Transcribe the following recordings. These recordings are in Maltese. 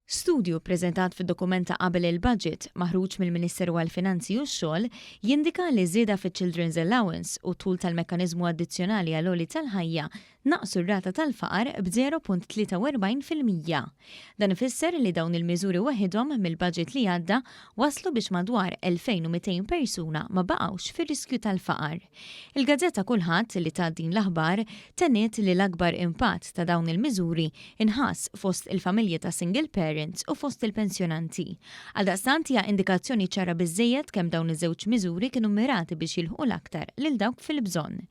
Studju ppreżentat fid-dokument ta' qabel il-budget maħruġ mill-Ministeru għall-Finanzi u x-Xogħol jindika li żieda fiċ-Children's Allowance u t-tul tal-mekkaniżmu addizzjonali għall-għoli tal-ħajja naqqsu r-rata tal-faqar b'0.43%. Dan ifisser li dawn il-miżuri waħidhom mill-budget li għadda wasslu biex madwar 2,200 persuna ma baqgħux fir-riskju tal-faqar. Il-gazzetta Kulħadd li tat din l-aħbar tenniet li l-akbar impatt ta' dawn il-miżuri inħass fost il-familji ta' single parents u fost il-pensjonanti. Għaldaqstant hija indikazzjoni ċara biżżejjed kemm dawn iż-żewġ miżuri kienu mmirati biex jilħqu l-aktar lil dawk fil-bżonn.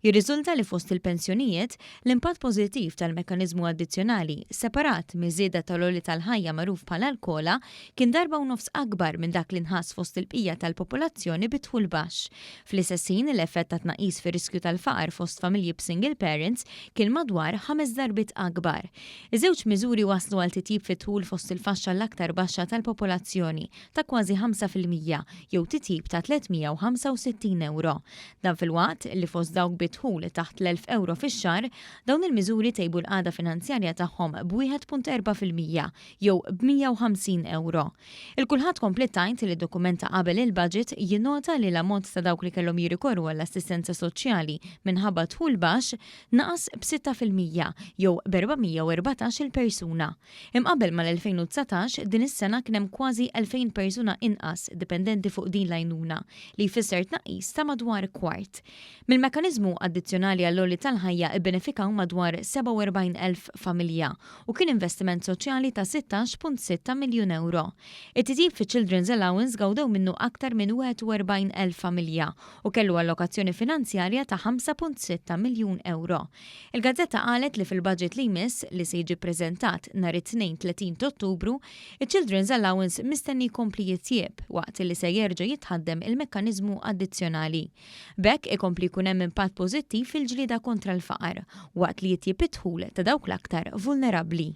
Jirriżulta li fost il-pensjonijiet, l-impatt pożittiv tal-mekkaniżmu addizzjonali, separat miż-żieda tal-għoli tal-ħajja magħruf bħala l-COLA, kien darba u nofs akbar minn dak li nħass fost il-bqija tal-popolazzjoni bi dħul baxx. Fl-istess ħin, l-effett ta' tnaqqis fir-riskju tal-faqar fost familji b'single parents kien madwar ħames darbiet akbar. Iż-żewġ miżuri wasslu għal titjib fid-dħul fost il-faxxa l-aktar baxxa tal-popolazzjoni ta' kważi 5% jew titjib ta' 365 ewro. Dan filwaqt li fost dawk bi dħul taħt l-1,000 ewro fix-xahar, dawn il-miżuri tejbu l-qagħda finanzjarja tagħhom b'1.4% jew b'150 ewro. Il-Kulħadd kompliet tgħid li d-dokument ta' qabel il-budget jinnota li l-ammont ta' dawk li kellhom jirrikorru għall-assistenza soċjali minħabba dħul baxx naqas b'6% jew b'414-il persuna. Imqabbel mal-2019, din is-sena kien hemm kważi 2,000 persuna inqas dipendenti fuq din l-għajnuna, li jfisser tnaqqis ta' madwar kwart. Mill-mekkaniżmu addizzjonali għall-għoli tal-ħajja bbenefikaw madwar 47,000 familja u kien investiment soċjali ta' 16.6 miljun ewro. It-titjib fiċ-Children's Allowance gawdew minnu aktar minn 41,000 familja u kellu allokazzjoni finanzjarja ta' 5.6 miljun ewro. Il-gazzetta qalet li fil-budget li jmiss, li se jiġi ppreżentat nhar it-Tnejn 30 t'Ottubru, iċ-Children's Allowance mistenni jkompli jitjieb waqt li se jerġa' jitħaddem il-mekkaniżmu addizzjonali. B'hekk ikompli jkun hemm impatt pożittiv fil-ġlieda kontra l-faqar, waqt li jitjieb id-dħul ta' dawk l-aktar vulnerabbli.